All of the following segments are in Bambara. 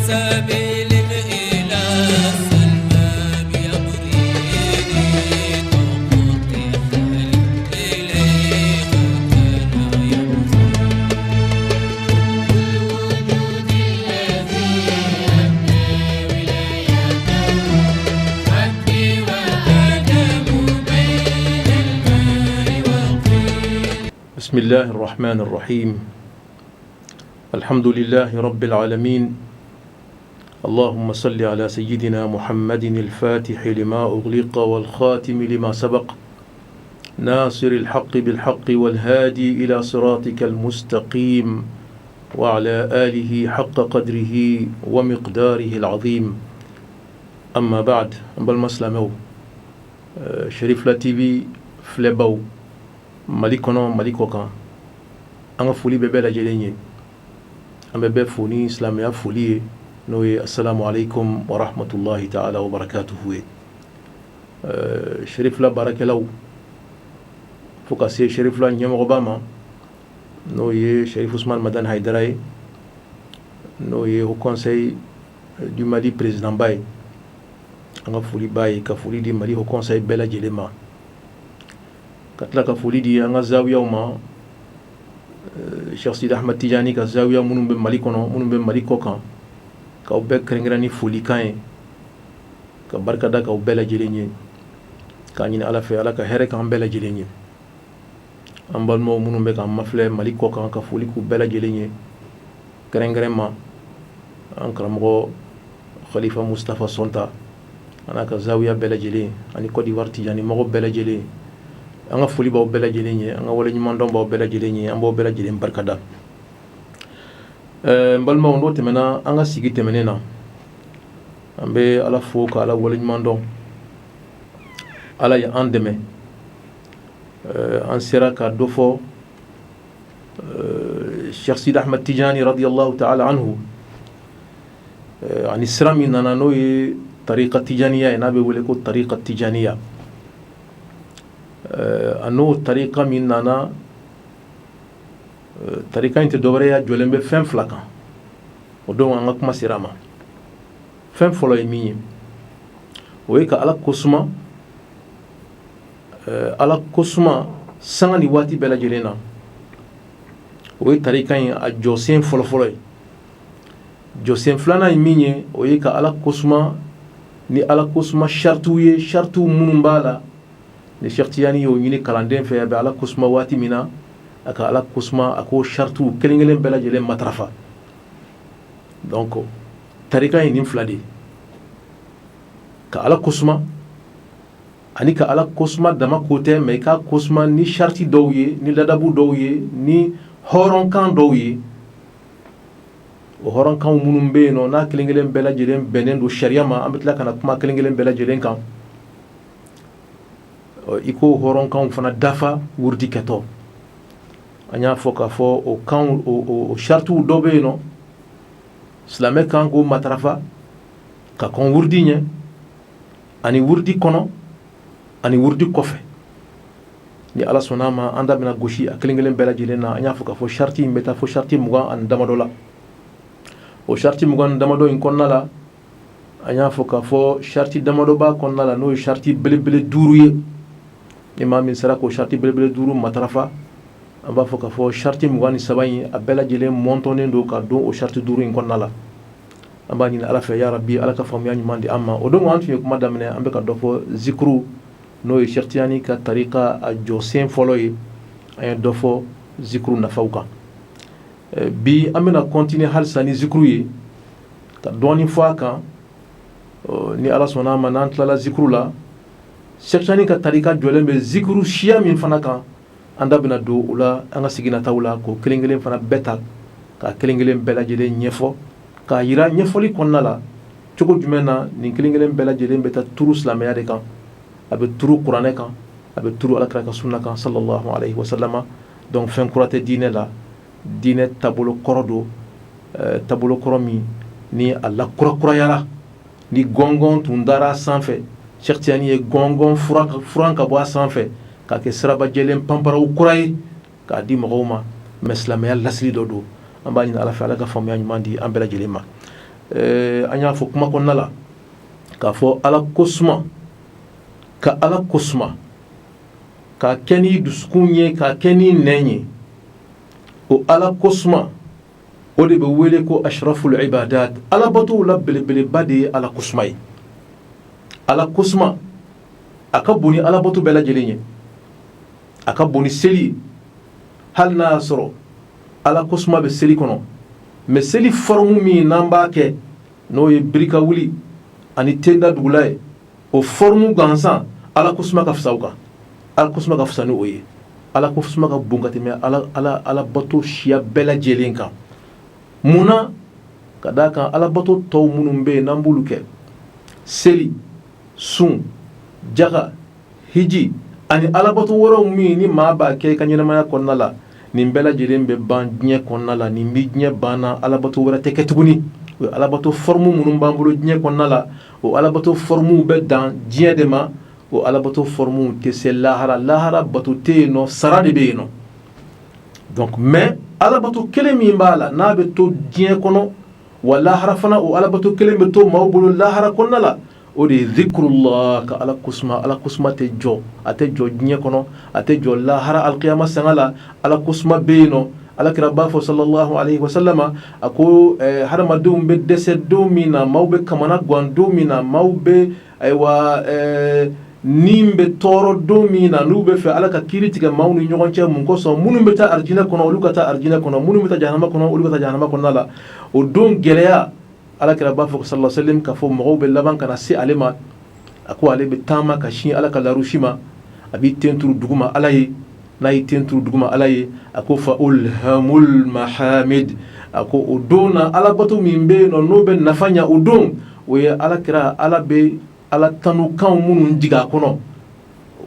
بسم الله الرحمن الرحيم الحمد لله رب العالمين اللهم صل على سيدنا محمد الفاتح لما أغلق والخاتم لما سبق ناصر الحق بالحق والهادي إلى صراطك المستقيم وعلى آله حق قدره ومقداره العظيم أما بعد An balima silamɛw, Cherifla TV filɛbaw Mali kɔnɔ, Mali kɔ kan, an ka foli bɛ bɛɛ lajɛlen ye. An bɛ bɛɛ fo ni silamɛya foli ye, n'o ye assalamu alaikum wa rahmatullahi ta'ala wa barakatuhu ye. Cherifla baarakɛlaw, fo ka se Cherifla ɲɛmɔgɔba ma, n'o ye Cherif Ousmane Madani Haidara ye, n'o ye Haut Conseil du Mali président ba ye. An ka foli b'a ye, ka foli di Mali Haut Conseil bɛɛ lajɛlen ma, ka tila ka foli di an ka zawiyaw ma, Cheikh Sidi Ahmed Tijani ka zawiya minnu bɛ Mali kɔnɔ, minnu bɛ Mali kɔ kan, k'aw bɛɛ kɛrɛnkɛrɛn ni folikan ye, ka barika da k'aw bɛɛ lajɛlen ye, k'a ɲini Ala fɛ, Ala ka hɛrɛ k'an bɛɛ lajɛlen ye. An balimaw minnu bɛ k'an mafilɛ Mali kɔ kan, ka foli k'u bɛɛ lajɛlen ye, kɛrɛnkɛrɛn ma an karamɔgɔ Khalifa Mustafa Sɔnta a n'a ka zawiya bɛɛ lajɛlen ani Côte d'Ivoire Tijani mɔgɔ bɛɛ lajɛlen. An ka foli b'aw bɛɛ lajɛlen ye, an ka waleɲumandɔn b'aw bɛɛ lajɛlen ye, an b'aw bɛɛ lajɛlen barikada. N balimaw, n'o tɛmɛna, an ka sigi tɛmɛnen na, an bɛ Ala fo ka Ala waleɲumandɔn. Ala ye an dɛmɛ, an sera ka dɔ fɔ Cheikh Sidi Ahmed Tijani radiyallahu ta'ala anhu ani sira min nana, n'o ye tarika tijaniya ye, n'a bɛ wele ko tarika tijaniya. A n'o tarika min nana, tarika in tɛ dɔwɛrɛ ye, a jɔlen bɛ fɛn fila kan. O don an ka kuma sera a ma. Fɛn fɔlɔ ye min ye, o ye ka Ala kosuma, Ala kosuma sanga ni waati bɛɛ lajɛlen na. O ye tarika in a jɔsen fɔlɔfɔlɔ ye. Jɔsen filanan ye min ye, o ye ka Ala kosuma ni Ala kosuma saritiw ye, saritiw minnu b'a la ni Cheikh Tijani y'o ɲini kalanden fɛ, a bɛ Ala kosuma waati min na, a ka Ala kosuma, a k'o saritiw kelen kelen bɛɛ lajɛlen matarafa. Donc tarika ye nin fila de ye: ka Ala kosuma, ani ka Ala kosuma dama ko tɛ, mais i k'a kosuma ni sariti dɔw ye, ni ladabu dɔw ye, ni hɔrɔnkan dɔw ye. O hɔrɔnkan minnu bɛ yen nɔ, n'a kelen kelen bɛɛ lajɛlen bɛnnen don sariya ma, an bɛ tila ka na kuma kelen kelen bɛɛ lajɛlen kan. I k'o hɔrɔnkanw fana dafa wurudi kɛtɔ. An y'a fɔ k'a fɔ o kan, o saritiw dɔ bɛ yen nɔ, silamɛ kan k'o matarafa ka kɔn wurudi ɲɛ, ani wurudi kɔnɔ, ani wurudi kɔfɛ. Ni Ala sɔnna a ma, an da bɛna gosi a kelen kelen bɛɛ lajɛlen na. An y'a fɔ k'a fɔ sariti in bɛ taa fo sariti 20 ni damadɔ la. O sariti 20 ni damadɔ in kɔnɔna la, an y'a fɔ k'a fɔ sariti damadɔ b'a kɔnɔna la, n'o ye sariti belebele duuru ye. Ni maa min sera k'o sariti belebele duuru matarafa, an b'a fɔ k'a fɔ sariti 23 in, a bɛɛ lajɛlen mɔntɔnnen don ka don o sariti duuru in kɔnɔna la. An b'a ɲini Ala fɛ, ya rabi, Ala ka faamuya ɲuman di an ma. O don an tun ye kuma daminɛ, an bɛ ka dɔ fɔ zikuru, n'o ye Cheikh Tijani ka tarika a jɔsen fɔlɔ ye. An ye dɔ fɔ zikuru nafaw kan. Bi an bɛna continuer halisa ni zikuru ye, ka dɔɔnin fɔ a kan. Ni Ala sɔnna a ma, n'an tilala zikuru la, Cheikh Tijani ka tarika jɔlen bɛ zikuru siya min fana kan, an da bɛna don o la an ka sigi nataw la, k'o kelen kelen fana bɛɛ ta, ka kelen kelen bɛɛ lajɛlen ɲɛfɔ, k'a yira ɲɛfɔli kɔnɔna la cogo jumɛn na nin kelen kelen bɛɛ lajɛlen bɛ taa turu silamɛya de kan, a bɛ turu kuranɛ kan, a bɛ turu Alakira ka sunna kan sallallahu alaihi wasallam. Donc fɛn kura tɛ diinɛ la, diinɛ taabolo kɔrɔ don, taabolo kɔrɔ min ni a lakurakurayara, ni gɔngɔn tun dara sanfɛ, Cheikh Tijani ye gɔngɔn furan ka bɔ a sanfɛ k'a kɛ siraba jɛlen panparaw kura ye k'a di mɔgɔw ma. Mais silamɛya lasili dɔ don. An b'a ɲini Ala fɛ, Ala ka faamuya ɲuman di an bɛɛ lajɛlen ma. An y'a fɔ kuma kɔnɔna la k'a fɔ Ala ko suma, ka Ala ko suma, k'a kɛ ni dusukun ye, k'a kɛ ni nɛn ye, o Ala ko suma, o de bɛ wele ko ashraful ibadat. Alabatow la belebeleba de ye Ala ko suma ye. Ala ko suma, a ka bon ni alabato bɛɛ lajɛlen ye, a ka bon ni seli ye. Hali n'a y'a sɔrɔ Ala ko suma bɛ seli kɔnɔ, mais seli forme min n'an b'a kɛ, n'o ye birika wuli ani tenda dugula ye, o forme gansan, Ala ko suma ka fisa o kan. Ala ko suma ka fisa ni o ye. Ala ko suma ka bon ka tɛmɛ alabato siya bɛɛ lajɛlen kan. Mun na? Ka d'a kan alabato tɔw minnu bɛ yen n'an b'olu kɛ, seli, sun, jaga, hiji ani alabato wɛrɛw min ni maa b'a kɛ i ka ɲɛnamaya kɔnɔna la, nin bɛɛ lajɛlen bɛ ban diɲɛ kɔnɔna la. Nin bɛ diɲɛ banna, alabato wɛrɛ tɛ kɛ tuguni. O alabato forme minnu b'an bolo diɲɛ kɔnɔna la, o alabato formew bɛ dan diɲɛ de ma. O alabato formew tɛ se lahara. Lahara bato tɛ yen nɔ, sara de bɛ yen nɔ. Donc mais alabato kelen min b'a la, n'a bɛ to diɲɛ kɔnɔ wa lahara fana, o alabato kelen bɛ to maaw bolo lahara kɔnɔna la, o de ye zikrullah, ka Ala kosuma. Ala kosuma tɛ jɔ, a tɛ jɔ diɲɛ kɔnɔ, a tɛ jɔ lahara alkiyama sanga la. Ala kosuma bɛ yen nɔ. Ala kira b'a fɔ sallallahu alaihi wasallama, a ko hadamadenw bɛ dɛsɛ don min na, maaw bɛ kamana gan don min na, maaw bɛ ayiwa ni bɛ tɔɔrɔ don min na, n'u bɛ fɛ Ala ka kiiri tigɛ maaw ni ɲɔgɔn cɛ, mun kosɔn minnu bɛ taa arijinɛ kɔnɔ, olu ka taa arijinɛ kɔnɔ, minnu bɛ taa jahanama kɔnɔ, olu ka taa jahanama kɔnɔna la, o don gɛlɛya, Ala kira b'a fɔ sallallahu alaihi wasallam k'a fɔ mɔgɔw bɛ laban ka na se ale ma. A ko ale bɛ taama ka sin Ala ka larusi ma, a b'i ten turu duguma Ala ye. N'a y'i ten turu duguma Ala ye, a ko fa ulhamul mahamid, a ko o don na, alabato min bɛ yen nɔ, n'o bɛ nafa ɲa o don, o ye Ala kira, Ala bɛ Ala tanukan minnu jigin a kɔnɔ,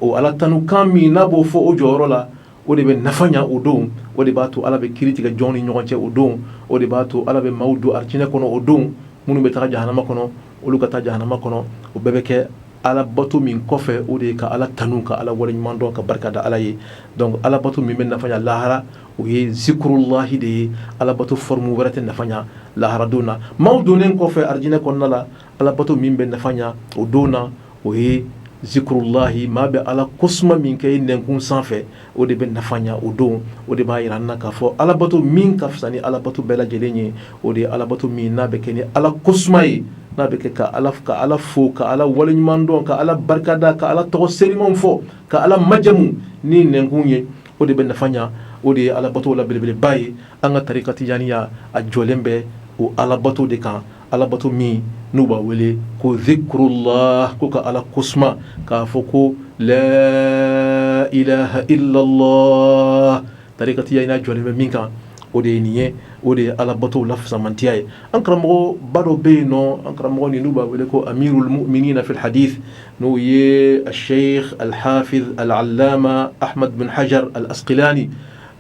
o Ala tanukan min n'a b'o fɔ o jɔyɔrɔ la, o de bɛ nafa ɲa o don. O de b'a to Ala bɛ kiiri tigɛ jɔn ni ɲɔgɔn cɛ o don. O de b'a to Ala bɛ maaw don arijinɛ kɔnɔ o don, minnu bɛ taga jahanama kɔnɔ, olu ka taa jahanama kɔnɔ. O bɛɛ bɛ kɛ alabato min kɔfɛ, o de ye ka Ala tanu, ka Ala waleɲuman dɔn, ka barika da Ala ye. Donc alabato min bɛ nafa ɲa lahara, o ye zikrullahi de ye. Alabato forme wɛrɛ tɛ nafa ɲa lahara don na. Maaw donnen kɔfɛ arijinɛ kɔnɔna la, alabato min bɛ nafa ɲa o don na, o ye zikrullahi. Maa bɛ Ala kosuma min kɛ i nɛnkun sanfɛ, o de bɛ nafa ɲa o don. O de b'a jira an na k'a fɔ alabato min ka fisa ni alabato bɛɛ lajɛlen ye, o de ye alabato min n'a bɛ kɛ ni Ala kosuma ye, n'a bɛ kɛ ka Ala fo, ka Ala waleɲuman dɔn, ka Ala barikada, ka Ala tɔgɔ senimanw fɔ, ka Ala majamu ni nɛnkun ye, o de bɛ nafa ɲa. O de ye alabato la belebeleba ye. An ka tarika tijaniya, a jɔlen bɛ o alabato de kan, alabato min n'u b'a wele ko zikrullah, ko ka Ala kosuma, k'a fɔ ko la ilaha illallah. Tarika tijaniya jɔlen bɛ min kan, o de ye nin ye, o de ye alabatow la fisamantiya ye. An karamɔgɔ ba dɔ bɛ yen nɔ, an karamɔgɔ nin n'u b'a wele ko amirul mu'minina fil hadith, n'o ye sheikh al-hafiz al-allama Ahmad bin Hajar al-Asqalani.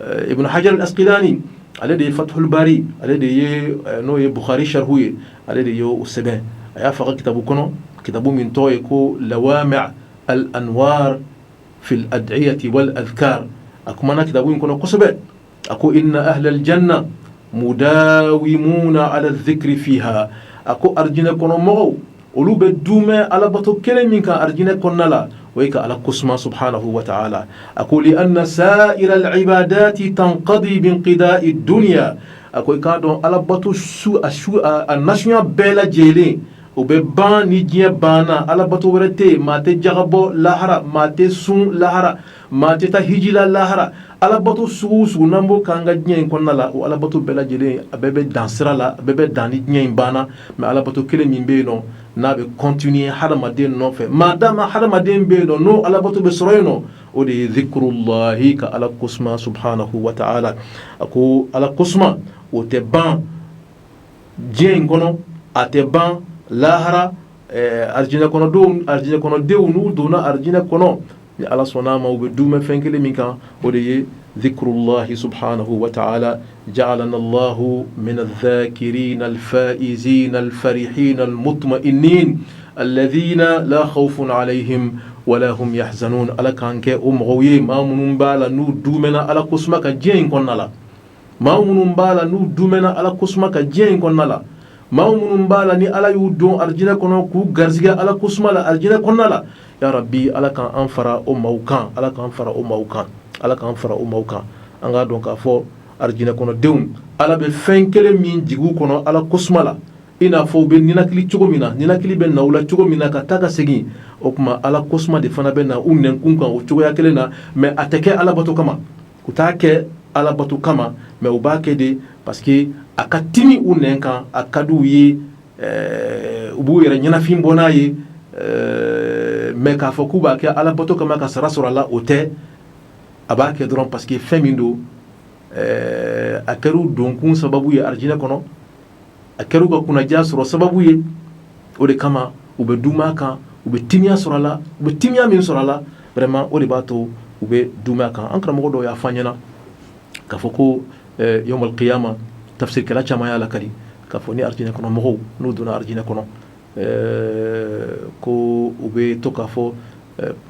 Ibn Hajar al-Asqalani, ale de ye Fathul Bari, ale de ye n'o ye Bukhari sharhu ye, ale de ye o sɛbɛn. A y'a fɔ a ka kitabu kɔnɔ, kitabu min tɔgɔ ye ko Lawami' al-Anwar fil ad'iyati wal adhkar. A kumana kitabu in kɔnɔ kosɛbɛ. A ko inna ahlal janna mudawimuna ala dhikri fiha. A ko arijinɛ kɔnɔ mɔgɔw, olu bɛ dumɛ alabato kelen min kan arijinɛ kɔnɔna la, o ye ka Ala kosuma subhanahu wa ta'ala. A ko li anna sa'ira al-ibadati tanqadi bi inqida'i dunya. A ko i k'a dɔn alabato su a su a nasuya bɛɛ lajɛlen, o bɛ ban ni diɲɛ banna. Alabato wɛrɛ tɛ yen. Maa tɛ jaga bɔ lahara, maa tɛ sun lahara, maa tɛ taa hijila lahara. Alabato sugu o sugu n'an b'o k'an ka diɲɛ in kɔnɔna la, o alabato bɛɛ lajɛlen, a bɛɛ bɛ dan sira la, a bɛɛ bɛ dan ni diɲɛ in banna. Mais alabato kelen min bɛ yen nɔ, n'a bɛ continuer hadamaden nɔfɛ maadama hadamaden bɛ yen nɔ, n'o alabato bɛ sɔrɔ yen nɔ, o de ye zikrullahi, ka Ala kosuma subhanahu wa ta'ala. A ko Ala kosuma, o tɛ ban diɲɛ in kɔnɔ, a tɛ ban lahara. Arijinɛ kɔnɔdenw, arijinɛ kɔnɔdenw, n'u donna arijinɛ kɔnɔ, ni Ala sɔnna a ma, u bɛ dumɛ fɛn kelen min kan, o de ye zikrullahi subhanahu wa ta'ala. Ja'alana Allahu min adh-dhakirina al-faizina al-farihina al-mutma'innin alladhina la khawfun alayhim wala hum yahzanun. Ala k'an kɛ o mɔgɔw ye, maa minnu b'a la n'u dumɛna Ala kosuma ka diɲɛ in kɔnɔna la, maa minnu b'a la n'u dumɛna Ala kosuma ka diɲɛ in kɔnɔna la. Maa minnu b'a la ni Ala y'u don arijinɛ kɔnɔ k'u garisɛgɛ Ala ko suma la arijinɛ kɔnɔna la, ya rabi Ala k'an fara o maaw kan, Ala k'an fara o maaw kan, Ala k'an fara o maaw kan. An k'a dɔn k'a fɔ arijinɛ kɔnɔdenw, Ala bɛ fɛn kelen min jigin u kɔnɔ Ala ko suma la, i n'a fɔ u bɛ ninakili cogo min na, ninakili bɛ na u la cogo min na ka taa ka segin, o tuma Ala ko suma de fana bɛ na u nɛnkun kan o cogoya kelen na, mais a tɛ kɛ Alabato kama. U t'a kɛ alabato kama, mais u b'a kɛ de parce que a ka timi u nɛn kan, a ka di u ye, u b'u yɛrɛ ɲɛnafin bɔ n'a ye, mais k'a fɔ k'u b'a kɛ alabato kama ka sara sɔrɔ a la, o tɛ. A b'a kɛ dɔrɔn parce que fɛn min don, a kɛra u donkun sababu ye arijinɛ kɔnɔ, a kɛra u ka kunnaja sɔrɔ sababu ye. O de kama u bɛ duuma kan, u bɛ timiya sɔrɔ a la. U bɛ timiya min sɔrɔ a la, vraiment, o de b'a to u bɛ duuma kan. An karamɔgɔ dɔw y'a fɔ an ɲɛna k'a fɔ ko yawmal qiyama, tafsirikɛla caman y'a lakali k'a fɔ ni arijinɛ kɔnɔ mɔgɔw n'u donna arijinɛ kɔnɔ, ko u bɛ to k'a fɔ,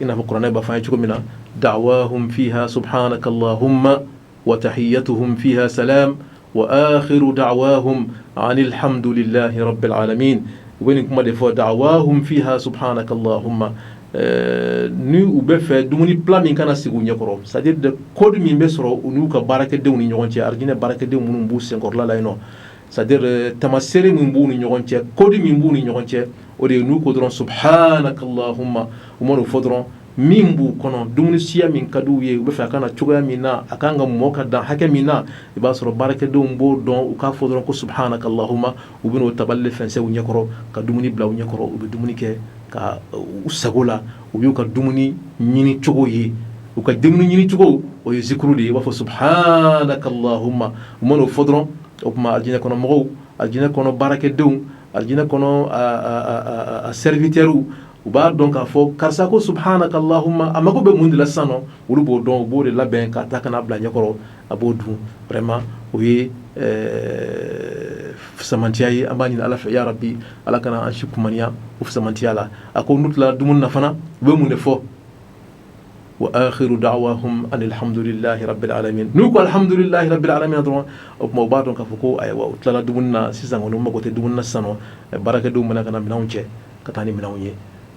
i n'a fɔ kuranɛ b'a fɔ an ye cogo min na: da'wahum fiha subhanaka allahumma wa tahiyyatuhum fiha salam wa akhiru da'wahum anil hamdulillahi rabbil alamin. U bɛ nin kuma de fɔ: da'wahum fiha subhanaka allahumma. Ni u bɛ fɛ dumuni plat min kana sigi u ɲɛkɔrɔ, c'est à dire de code min bɛ sɔrɔ u n'u ka baarakɛdenw ni ɲɔgɔn cɛ, arijinɛ baarakɛdenw minnu b'u senkɔrɔla la yen nɔ, c'est à dire tamaseere min b'u ni ɲɔgɔn cɛ, code min b'u ni ɲɔgɔn cɛ, o de ye n'u ko dɔrɔn subhanaka allahumma. U man'o fɔ dɔrɔn, min b'u kɔnɔ, dumuni siya min ka di u ye, u bɛ fɛ a ka na cogoya min na, a kan ka mɔ ka dan hakɛ min na, i b'a sɔrɔ baarakɛdenw b'o dɔn. U k'a fɔ dɔrɔn ko subhanaka allahumma, u bɛ n'o tabali fɛnsɛ u ɲɛkɔrɔ ka dumuni bila u ɲɛkɔrɔ. U bɛ dumuni kɛ ka u sago la. U y'u ka dumuni ɲini cogo ye. U ka dumuni ɲini cogo, o ye zikuru de ye. U b'a fɔ subhanaka allahumma. U man'o fɔ dɔrɔn, o tuma arijinɛ kɔnɔ mɔgɔw, arijinɛ kɔnɔ baarakɛdenw, arijinɛ kɔnɔ a serviteurs, u b'a dɔn k'a fɔ karisa ko subhanaka allahumma, a mago bɛ mun de la sisan nɔ. Olu b'o dɔn, u b'o de labɛn ka taa ka n'a bila ɲɛkɔrɔ, a b'o dun. Vraiment, o ye fisamantiya ye. An b'a ɲini Ala fɛ, ya rabi, Ala kana an si kumaniya o fisamantiya la. A ko n'u tilala dumuni na fana, u bɛ mun de fɔ? Wa akhiru da'wahum anil hamdulillahi rabbil alamin. N'u ko alhamdulillahi rabbil alamin dɔrɔn, o tuma u b'a dɔn k'a fɔ ko ayiwa, u tilala dumuni na sisan kɔni, u mago tɛ dumuni na sisan nɔ. Baarakɛdenw bɛna ka na minɛnw cɛ ka taa ni minɛnw ye.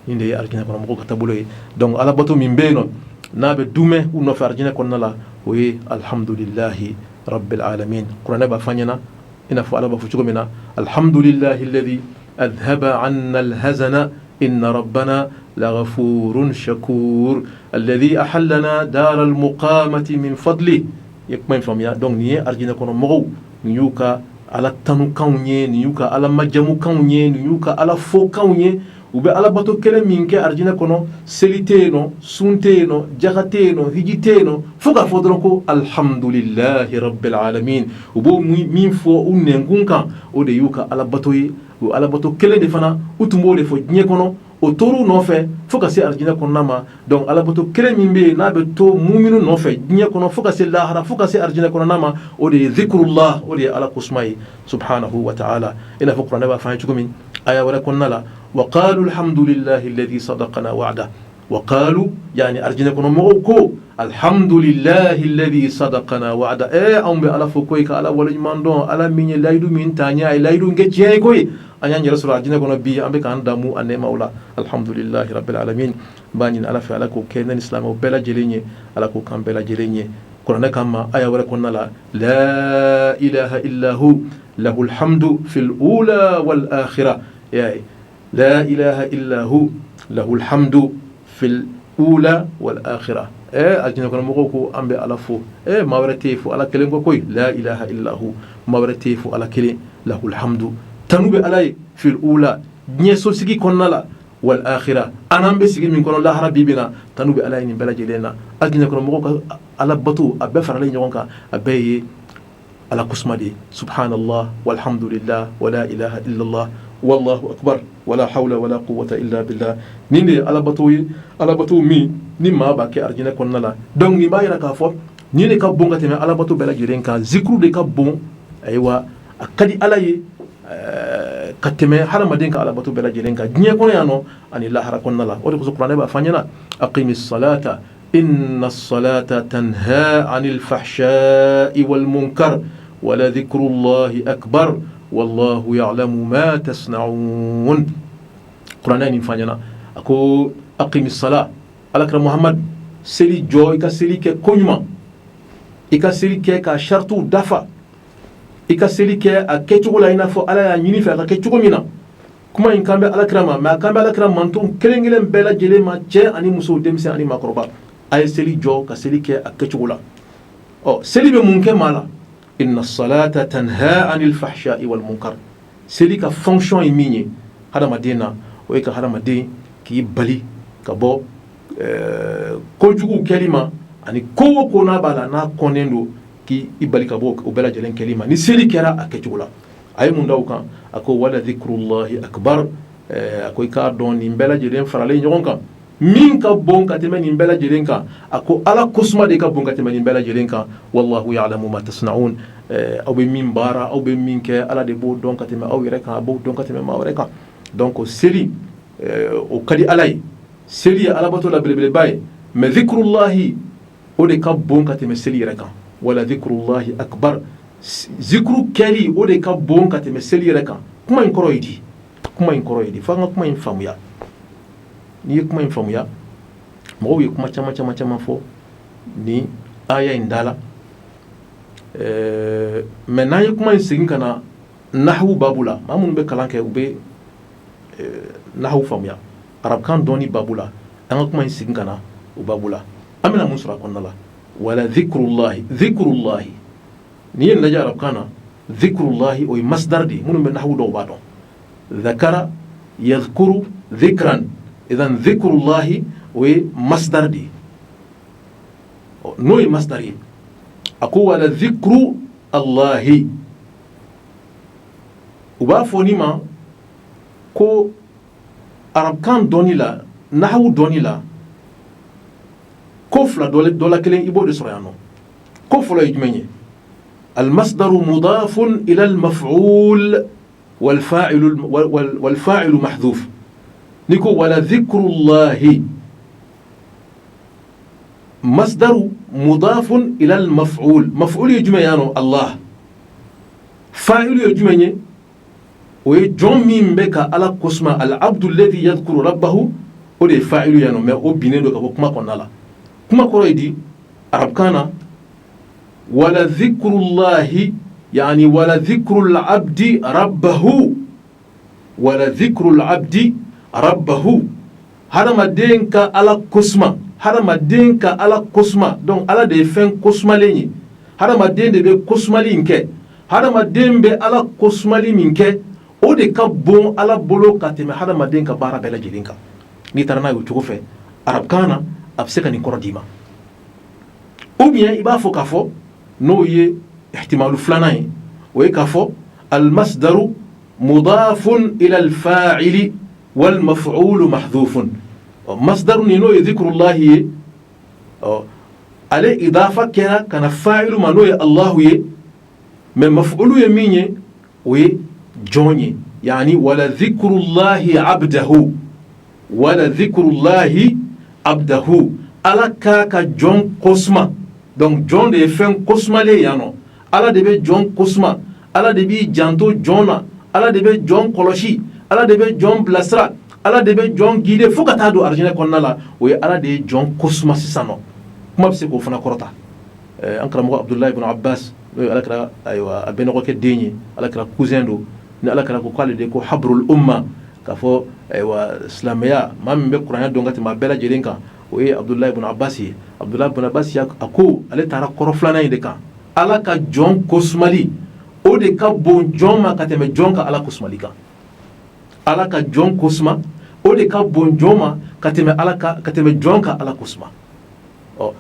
Nin de ye arijinɛ kɔnɔ mɔgɔw ka taabolo ye. Donc alabato min bɛ yen nɔ, n'a bɛ dumɛ u nɔfɛ arijinɛ kɔnɔna la, o ye alhamdulillahi rabbil alamin. Kuranɛ b'a fɔ an ɲɛna, i n'a fɔ Ala b'a fɔ cogo min na: alhamdulillahi alladhi adhhaba anna alhazana inna rabbana laghafurun shakur alladhi ahallana dar almuqamati min fadli. I ye kuma in faamuya? Donc nin ye arijinɛ kɔnɔ mɔgɔw, nin y'u ka Ala tanukanw ye, nin y'u ka Ala majamukanw ye, nin y'u ka Ala fokanw ye. U bɛ alabato kelen min kɛ arijinɛ kɔnɔ, seli tɛ yen nɔ, sun tɛ yen nɔ, jaka tɛ yen nɔ, hiji tɛ yen nɔ, fo k'a fɔ dɔrɔn ko alhamdulillahi rabbil alamin. U b'o min fɔ u nɛnkun kan, o de y'u ka alabato ye. O alabato kelen de fana, u tun b'o de fɔ diɲɛ kɔnɔ, o tor'u nɔfɛ fo ka se arijinɛ kɔnɔna ma. Donc alabato kelen min bɛ yen, n'a bɛ to muminu nɔfɛ diɲɛ kɔnɔ fo ka se lahara, fo ka se arijinɛ kɔnɔna ma, o de ye zikrullah, o de ye Ala kosuma ye subhanahu wa ta'ala. I n'a fɔ kuranɛ b'a fɔ an ye cogo min aya wɛrɛ kɔnɔna la: wa qalu alhamdulillahi alladhi sadaqana wa'da. Wa qalu, yani arijinɛ kɔnɔ mɔgɔw ko alhamdulillahi alladhi sadaqana wa'da. Anw bɛ Ala fo koyi, ka Ala waleɲuman dɔn, Ala min ye layidu min ta an ye, a ye layidu kɛ tiɲɛ ye koyi. An y'an yɛrɛ sɔrɔ arijinɛ kɔnɔ bi, an bɛ k'an damu a nɛɛmaw la. Alhamdulillahi rabbil alamin. N b'a ɲini Ala fɛ, Ala k'o kɛ ne ni silamɛw bɛɛ lajɛlen ye, Ala k'o k'an bɛɛ lajɛlen ye. Kuranɛ kan ma aya wɛrɛ kɔnɔna la: la ilaha illa hu lahul hamdu fil ula wal akhirah. Ya la ilaha illa hu lahul hamdu fil ula wal akhirah. Arijinɛ kɔnɔ mɔgɔw ko an bɛ Ala fo, maa wɛrɛ tɛ yen fo Ala kelen ko koyi. La ilaha illa hu, maa wɛrɛ tɛ yen fo Ala kelen. Lahul hamdu, tanu bɛ Ala ye, fil ula, diɲɛ sosigi kɔnɔna la, wal akhirah, an n'an bɛ sigi min kɔnɔ lahara bi bi na, tanu bɛ Ala ye nin bɛɛ lajɛlen na. Arijinɛ kɔnɔ mɔgɔw ka Ala bato, a bɛɛ faralen ɲɔgɔn kan, a bɛɛ ye Ala kosuma de ye: subhanallah walhamdulillah wala ilaha illallah wallahu akbar wala hawla wala quwwata illa billah. Nin de ye alabato ye, alabato min ni maa b'a kɛ arijinɛ kɔnɔna la. Donc nin b'a yira k'a fɔ nin de ka bon ka tɛmɛ alabato bɛɛ lajɛlen kan. Zikuru de ka bon, ayiwa, a ka di Ala ye ka tɛmɛ hadamaden ka alabato bɛɛ lajɛlen kan diɲɛ kɔnɔ yan nɔ ani lahara kɔnɔna la. O de kosɔn kuranɛ b'a fɔ an ɲɛna: aqimi salata inna salata tanha anil fahsha'i wal munkar wala dhikrullahi akbar. wallahu ya'lamu ma tasna'un. Kuranɛ nin f'an ɲɛna, a ko aqimi sala, alakira Muhammad, seli jɔ, i ka seli kɛ koɲuman, i ka seli kɛ ka saritiw dafa, i ka seli kɛ a kɛcogo la i n'a fɔ Ala y'a ɲini fɛ a ka kɛ cogo min na. Kuma in kan bɛ alakira ma, mais a kan bɛ alakira manton kelen kelen bɛɛ lajɛlen ma, cɛ ani muso, denmisɛn ani maakɔrɔba. A ye seli jɔ ka seli kɛ a kɛcogo la. Ɔ, seli bɛ mun kɛ maa la? Inna salata tanha anil fahsha'i wal munkar. Seli ka fonction ye min ye hadamaden na, o ye ka hadamaden k'i bali ka bɔ kojugu kɛli ma, ani ko o ko n'a b'a la n'a kɔnnen don, k'i bali ka bɔ o bɛɛ lajɛlen kɛli ma ni seli kɛra a kɛcogo la. A ye mun da o kan? A ko wala dhikrullahi akbar. A ko i k'a dɔn, nin bɛɛ lajɛlen faralen ɲɔgɔn kan, min ka bon ka tɛmɛ nin bɛɛ lajɛlen kan, a ko Ala kosuma de ka bon ka tɛmɛ nin bɛɛ lajɛlen kan. Wallahu ya'lamu ma tasna'un. Aw bɛ min baara, aw bɛ min kɛ, Ala de b'o dɔn ka tɛmɛ aw yɛrɛ kan, a b'o dɔn ka tɛmɛ maa wɛrɛ kan. Donc seli, o ka di Ala ye, seli ye alabato la belebeleba ye, mais dhikrullahi, o de ka bon ka tɛmɛ seli yɛrɛ kan. Wala dhikrullahi akbar, zikuru kɛli, o de ka bon ka tɛmɛ seli yɛrɛ kan. Kuma in kɔrɔ ye di? Kuma in kɔrɔ ye di? Fo an ka kuma in faamuya. N'i ye kuma in faamuya, mɔgɔw ye kuma caman caman caman fɔ ni aya in da la, mais n'an ye kuma in segin ka na nahawu babu la, maa minnu bɛ kalan kɛ, u bɛ nahawu faamuya, arabukan dɔnni babu la, an ka kuma in segin ka na o babu la, an bɛna mun sɔrɔ a kɔnɔna la? Wala dhikrullahi, dhikrullahi, n'i ye nin lajɛ arabukan na, dhikrullahi, o ye masdar de ye. Minnu bɛ nahawu dɔw b'a dɔn, dhakara yadhkuru dhikran, idan dhikrullahi, o ye masdar de ye. N'o ye masdar ye, a ko wala dhikru allahi, u b'a fɔ nin ma ko arabukan dɔnni la, nahawu dɔnni la, ko fila dɔ la kelen, i b'o de sɔrɔ yan nɔ. Ko fɔlɔ ye jumɛn ye? Almasdaru mudafun ila almaf'ul walfa'ilu mahdhuf. N'i ko wala dhikrullahi, masdaru mudafun ila almaf'ul, maf'ul ye jumɛn yan nɔ? Allah. Fa'ilu ye jumɛn ye? O ye jɔn min bɛ ka Ala kosuma, al-abdu alladhi yadhkuru rabbahu, o de ye fa'ilu yan nɔ, mais o binnen don ka bɔ kuma kɔnɔna la. Kuma kɔrɔ ye di arabukan na? Wala dhikrullahi, yani wala dhikrul abdi rabbahu, wala dhikrul abdi rabbahu, hadamaden ka Ala kosuma, hadamaden ka Ala kosuma. Donc Ala de ye fɛn kosumalen ye, hadamaden de bɛ kosumali in kɛ. Hadamaden bɛ Ala kosumali min kɛ, o de ka bon Ala bolo ka tɛmɛ hadamaden ka baara bɛɛ lajɛlen kan. N'i taara n'a ye o cogo fɛ arabukan na, a bɛ se ka nin kɔrɔ d'i ma. Ou bien i b'a fɔ k'a fɔ, n'o ye ihtimalu filanan ye, o ye k'a fɔ almasdaru mudafun ila alfa'ili wal maf'ulu mahdhufun. Masdaru nin, n'o ye dhikrullahi ye, ɔ, ale idafa kɛra ka na fa'ilu ma, n'o ye Allahu ye, mais maf'ulu ye min ye, o ye jɔn ye, yani wala dhikrullahi abdahu, wala dhikrullahi abdahu, Ala k'a ka jɔn kosuma. Donc jɔn de ye fɛn kosumalen yan nɔ. Ala de bɛ jɔn kosuma, Ala de b'i janto jɔn na, Ala de bɛ jɔn kɔlɔsi, Ala de bɛ jɔn bilasira, Ala de bɛ jɔn guider fo ka taa don arijinɛ kɔnɔna la. O ye Ala de ye jɔn kosuma sisan nɔ. Kuma bɛ se k'o fana kɔrɔta. An karamɔgɔ Abudulayi ibn Abbas, n'o ye alakira, ayiwa, a bɛnɔgɔkɛ den ye, alakira cousin don, ni alakira ko k'ale de ko habrul umma, k'a fɔ ayiwa, silamɛya maa min bɛ kuranɛ dɔn ka tɛmɛ a bɛɛ lajɛlen kan, o ye Abudulayi ibn Abbas ye. Abudulayi ibn Abbas, a ko ale taara kɔrɔ filanan in de kan: Ala ka jɔn kosumali, o de ka bon jɔn ma ka tɛmɛ jɔn ka Ala kosumali kan. Ala ka jɔn kosuma, o de ka bon jɔn ma ka tɛmɛ Ala ka ka tɛmɛ jɔn ka Ala kosuma. Ɔ,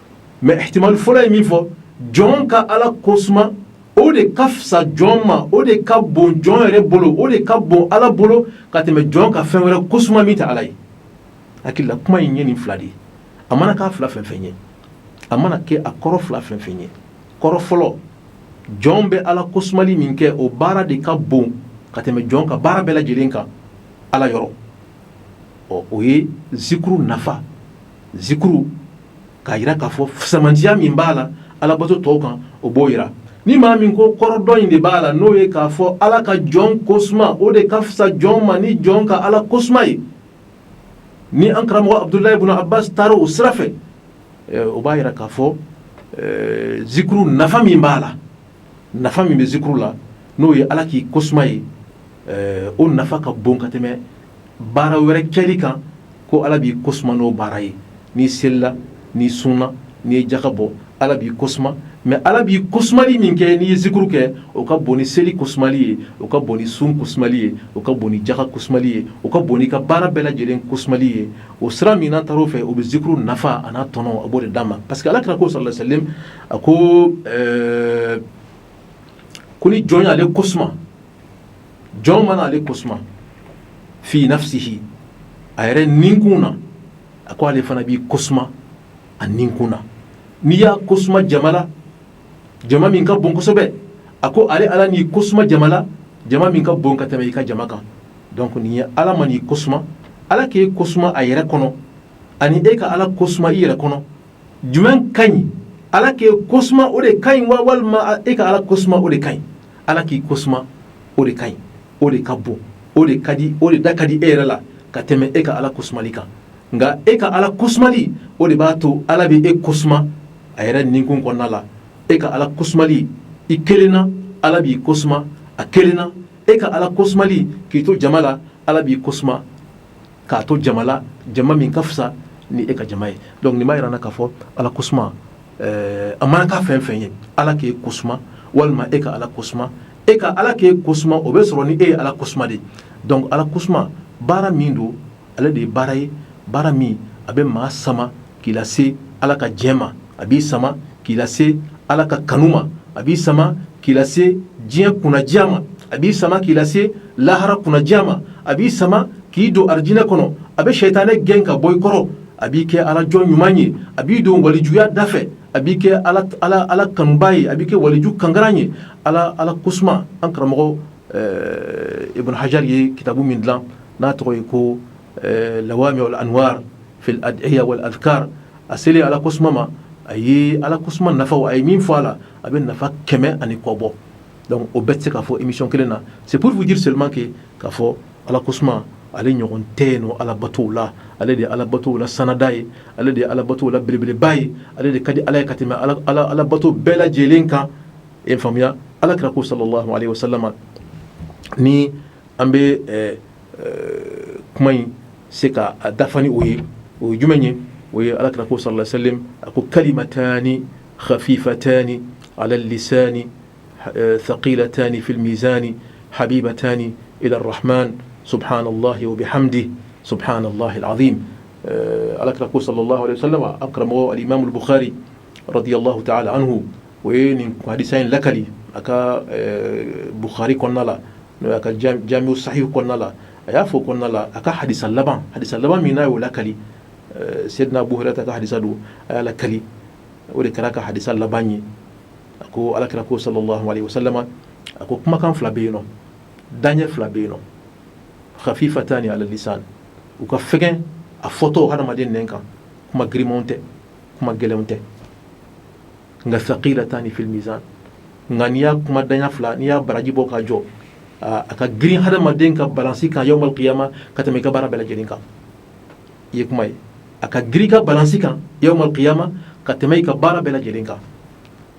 mais ihtimal fɔlɔ ye min fɔ, jɔn ka Ala kosuma, o de ka fisa jɔn ma, o de ka bon jɔn yɛrɛ bolo, o de ka bon Ala bolo ka tɛmɛ jɔn ka fɛn wɛrɛ kosuma min tɛ Ala ye. Hakili la, kuma in ye nin fila de ye. A mana k'a fila fɛn fɛn ye, a mana kɛ a kɔrɔ fila fɛn fɛn ye, kɔrɔ fɔlɔ, jɔn bɛ Ala kosumali min kɛ, o baara de ka bon ka tɛmɛ jɔn ka baara bɛɛ lajɛlen kan Ala yɔrɔ. Ɔ, o ye zikuru nafa, zikuru k'a jira k'a fɔ fisamantiya min b'a la alabato tɔw kan, o b'o jira. Ni maa min ko kɔrɔ dɔ in de b'a la, n'o ye k'a fɔ Ala ka jɔn kosuma, o de ka fisa jɔn ma ni jɔn ka Ala kosuma ye, ni an karamɔgɔ Abudulayi ibn Abbas taara o sira fɛ, o b'a jira k'a fɔ zikuru nafa min b'a la, nafa min bɛ zikuru la, n'o ye Ala k'i kosuma ye, o nafa ka bon ka tɛmɛ baara wɛrɛ kɛli kan ko Ala b'i kosuma n'o baara ye. N'i selila, n'i sunna, n'i ye jaka bɔ, Ala b'i kosuma. Mais Ala b'i kosumali min kɛ n'i ye zikuru kɛ, o ka bon ni seli kosumali ye, o ka bon ni sun kosumali ye, o ka bon ni jaka kosumali ye, o ka bon n'i ka baara bɛɛ lajɛlen kosumali ye. O sira min n'an taar'o fɛ, o bɛ zikuru nafa a n'a tɔnɔ, a b'o de d'an ma, parce que Ala kira ko sallallahu alaihi wasallam, a ko ko ni jɔn y'ale kosuma, jɔn mana ale kosuma fi nafsihi, a yɛrɛ ninkun na, a ko ale fana b'i kosuma a ninkun na. N'i y'a kosuma jama la, jama min ka bon kosɛbɛ, a ko ale Ala n'i kosuma jama la, jama min ka bon ka tɛmɛ i ka jama kan. Donc nin ye Ala man'i kosuma, Ala k'e kosuma a yɛrɛ kɔnɔ, ani e ka Ala kosuma i yɛrɛ kɔnɔ, jumɛn ka ɲi? Ala k'e kosuma, o de ka ɲi wa, walima e ka Ala kosuma, o de ka ɲi? Ala k'i kosuma, o de ka ɲi, o de ka bon, o de ka di, o de da ka di e yɛrɛ la ka tɛmɛ e ka Ala kosumali kan. Nka e ka Ala kosumali, o de b'a to Ala bɛ e kosuma a yɛrɛ ninkun kɔnɔna la. E ka Ala kosumali i kelen na, Ala b'i kosuma a kelen na. E ka Ala kosumali k'i to jama la, Ala b'i kosuma k'a to jama la, jama min ka fisa ni e ka jama ye. Donc nin b'a jira k'a fɔ Ala kosuma, a mana k'a fɛn fɛn ye, Ala k'e kosuma walima e ka Ala kosuma, e ka Ala k'e kosuma, o bɛ sɔrɔ ni e ye Ala kosuma de. Donc Ala kosuma baara min don, ale de ye baara ye, baara min a bɛ maa sama k'i lase Ala ka diɲɛ ma, a b'i sama k'i lase Ala ka kanu ma, a b'i sama k'i lase diɲɛ kunnadiya ma, a b'i sama k'i lase lahara kunnadiya ma, a b'i sama k'i don arijinɛ kɔnɔ, a bɛ sɛtanɛ gɛn ka bɔ i kɔrɔ, a b'i kɛ Ala jɔn ɲuman ye, a b'i don walijuya da fɛ, a b'i kɛ Ala kanuba ye, a b'i kɛ waliju kankaran ye. Ala kosuma, an karamɔgɔ Ibn Hajar ye kitabu min dilan n'a tɔgɔ ye ko Lawami'ul Anwar fil ad'iya wal adhkar, a selen Ala kosuma ma, a ye Ala kosuma nafaw, a ye min fɔ a la, a bɛ nafa 100 ni kɔ bɔ. Donc o bɛɛ tɛ se ka fɔ émission kelen na. C'est pour vous dire seulement que k'a fɔ Ala kosuma, ale ɲɔgɔn tɛ yen nɔ Ala batow la. Ale de ye Ala batow la sanada ye, ale de ye Ala batow la belebeleba ye, ale de ka di Ala ye ka tɛmɛ Ala bato bɛɛ lajɛlen kan. E faamuya, Ala kira ko sallallahu alaihi wasallam, ni an bɛ kuma in se ka dafa ni o ye, o ye jumɛn ye? O ye Ala kira ko sallallahu alaihi wasallam, a ko kalimatani khafifatani ala lisani thaqilatani fil mizani habibatani ila arrahman subhanallahi wa bihamdihi subhanallahi alazim. Ala kira ko sallallahu alaihi wasallam, an karamɔgɔ al-imam al-Bukhari radiyallahu ta'ala anhu, o ye nin hadisa in lakali a ka Bukhari kɔnɔna la, n'o y'a ka Jamiu Sahih kɔnɔna la. A y'a fɔ kɔnɔna la, a ka hadisa laban, hadisa laban min n'a y'o lakali, Seydina Abu Hurairah ka hadisa don, a y'a lakali, o de kɛra ka hadisa laban ye. A ko Ala kira ko sallallahu alaihi wasallam, a ko kumakan fila bɛ yen nɔ, daɲɛ fila bɛ yen nɔ, khafifatani ala lisan, u ka fɛgɛn a fɔtɔ hadamaden nɛn kan, kuma girimanw tɛ, kuma gɛlɛnw tɛ, nka thaqilatani fil mizan, nka n'i y'a kuma daɲɛ fila, n'i y'a baraji bɔ ka jɔ, a ka girin hadamaden ka balansi kan yawmal qiyama ka tɛmɛ i ka baara bɛɛ lajɛlen kan. I ye kuma ye, a ka girin ka balansi kan yawmal qiyama ka tɛmɛ i ka baara bɛɛ lajɛlen kan.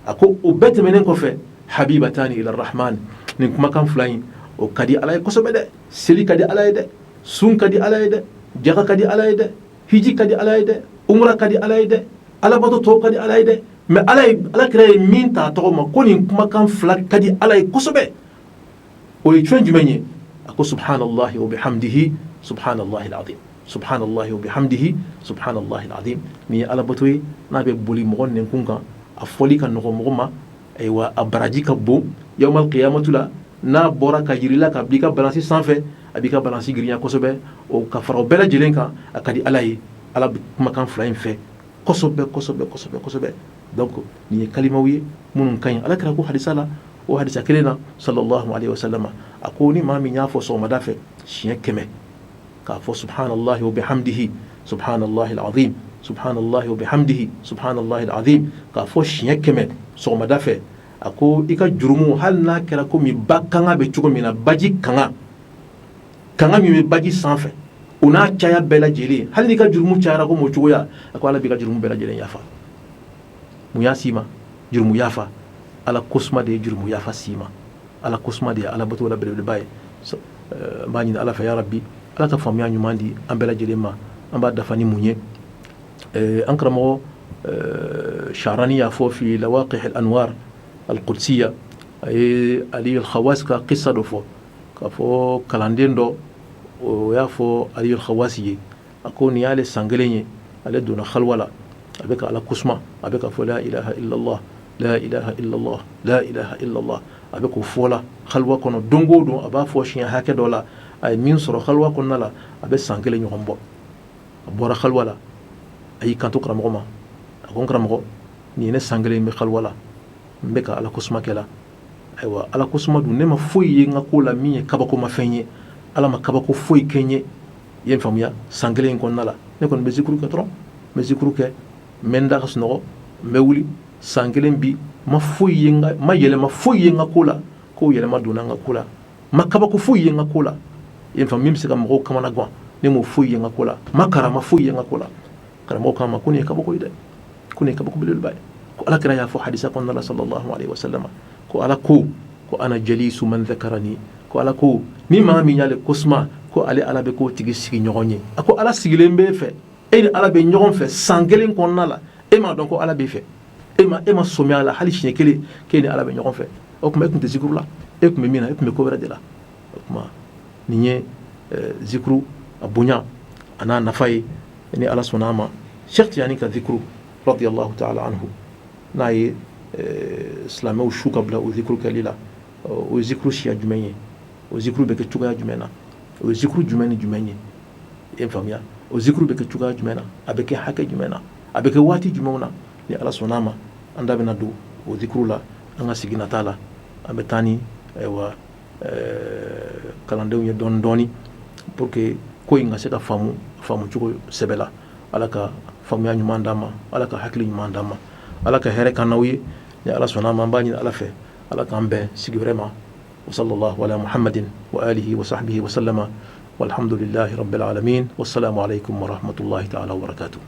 A ko o bɛɛ tɛmɛnen kɔfɛ, habibatani ila rahman, nin kumakan fila in, o ka di Ala ye kosɛbɛ dɛ. Seli ka di Ala ye dɛ, sun ka di Ala ye dɛ, jaka ka di Ala ye dɛ, hiji ka di Ala ye dɛ, umra ka di Ala ye dɛ, alabato tɔw ka di Ala ye dɛ. Mais Ala ye, Ala kira ye min ta tɔgɔ ma ko nin kumakan fila ka di Ala ye kosɛbɛ, o ye fɛn jumɛn ye? A ko subhanallahi wa bihamdihi subhanallahi alazim, subhanallahi wa bihamdihi subhanallahi alazim. Nin ye alabato ye n'a bɛ boli mɔgɔ nɛnkun kan, a fɔli ka nɔgɔn mɔgɔ ma, ayiwa, a baraji ka bon yawmal qiyamatu la. N'a bɔra ka yirila ka bila i ka balansi sanfɛ, a b'i ka balansi girinya kosɛbɛ. O ka fara o bɛɛ lajɛlen kan, a ka di Ala ye. Ala bɛ kumakan fila in fɛ kosɛbɛ kosɛbɛ kosɛbɛ kosɛbɛ. Donc nin ye kalimaw ye minnu ka ɲi. Ala kira ko hadisa la, o hadisa kelen na sallallahu alaihi wasallam, a ko ni maa min y'a fɔ sɔgɔmada fɛ siɲɛ 100, k'a fɔ subhanallahi wa bihamdihi subhanallahi alazim, subhanallahi wa bihamdihi subhanallahi alazim, k'a fɔ siɲɛ 100 sɔgɔmada fɛ. A ko i ka jurumu, hali n'a kɛra komi ba kanga bɛ cogo min na, baji kanga, kanga min bɛ baji sanfɛ, o n'a caya bɛɛ lajɛlen, hali n'i ka jurumu cayara ko o cogoya, a ko Ala b'i ka jurumu bɛɛ lajɛlen yafa. Mun y'a s'i ma jurumu yafa? Ala kosuma de ye jurumu yafa s'i ma. Ala kosuma de ye Ala bato la belebeleba ye. N b'a ɲini Ala fɛ, ya Rabi, Ala ka faamuya ɲuman di an bɛɛ lajɛlen ma. An b'a dafa ni mun ye? An karamɔgɔ Sharani y'a fɔ fi lawaqih al-anwar al-qudsiya, a ye Ali al-Khawas ka kisa dɔ fɔ, k'a fɔ kalanden dɔ, o y'a fɔ Ali al-Khawas ye, a ko nin y'ale san kelen ye, ale donna halwa la, a bɛ ka Ala kosuma, a bɛ ka fɔ la ilaha illallah, la ilaha illallah, la ilaha illallah. A bɛ k'o fɔ la halwa kɔnɔ don o don, a b'a fɔ siɲɛ hakɛ dɔ la. A ye min sɔrɔ halwa kɔnɔna la, a bɛ san kelen ɲɔgɔn bɔ. A bɔra halwa la, a y'i kanto karamɔgɔ ma, a ko n karamɔgɔ, nin ye ne san kelen bɛ halwa la, n bɛ ka Ala kosuma kɛ la. Ayiwa, Ala kosuma dun, ne ma foyi ye n ka ko la min ye kabakomafɛn ye. Ala ma kabako foyi kɛ n ye, i ye n faamuya, san kelen in kɔnɔna la. Ne kɔni bɛ zikuru kɛ dɔrɔn, n bɛ zikuru kɛ, n bɛ n da ka sunɔgɔ, n bɛ wuli. San kelen bi, ma foyi ye, ma yɛlɛma foyi ye n ka ko la, ko yɛlɛma donna n ka ko la, ma kabako foyi ye n ka ko la, i ye faamu, min bɛ se ka mɔgɔw kamana gan, ne m'o foyi ye n ka ko la, ma karama foyi ye n ka ko la. Karamɔgɔ k'a ma ko nin ye kabako ye dɛ, ko nin ye kabako belebeleba ye, ko Ala kira y'a fɔ hadisa kɔnɔna la, sallallahu alaihi wasallam, ko Ala ko ko ana jalisu man dhakarani, ko Ala ko ni maa min y'ale kosuma, ko ale Ala bɛ k'o tigi sigiɲɔgɔn ye. A ko Ala sigilen b'e fɛ, e ni Ala bɛ ɲɔgɔn fɛ san kelen kɔnɔna la, e m'a dɔn ko Ala b'e fɛ, e ma sɔmi a la hali siɲɛ kelen k'e ni Ala bɛ ɲɔgɔn fɛ. O tuma e tun tɛ zikuru la, e tun bɛ min na, e tun bɛ ko wɛrɛ de la. O tuma nin ye zikuru a bonya a n'a nafa ye. Ni Ala sɔnna a ma, Cheikh Tijani ka zikuru radiyallahu ta'ala anhu, n'a ye silamɛw su ka bila o zikuru kɛli la, o ye zikuru siya jumɛn ye? O zikuru bɛ kɛ cogoya jumɛn na? O ye zikuru jumɛn ni jumɛn ye? I ye faamuya, o zikuru bɛ kɛ cogoya jumɛn na? A bɛ kɛ hakɛ jumɛn na? A bɛ kɛ waati jumɛnw na? Ni Ala sɔnna a ma, an da bɛna don o zikuru la an ka sigi nata la. An bɛ taa ni ayiwa kalandenw ye dɔɔni dɔɔni pour que ko in ka se ka faamu faamu cogo sɛbɛ la. Ala ka faamuya ɲuman d'an ma, Ala ka hakili ɲuman d'an ma, Ala ka hɛrɛ k'an n'aw ye. Ni Ala sɔnna a ma, an b'a ɲini Ala fɛ, Ala k'an bɛn sigi wɛrɛ ma. Wa sallallahu ala muhammadin wa alihi wa sahbihi wa sallama, walhamdulillahi rabbil alamin, wassalamu alaikum wa rahmatullahi ta'ala wa barakatuh.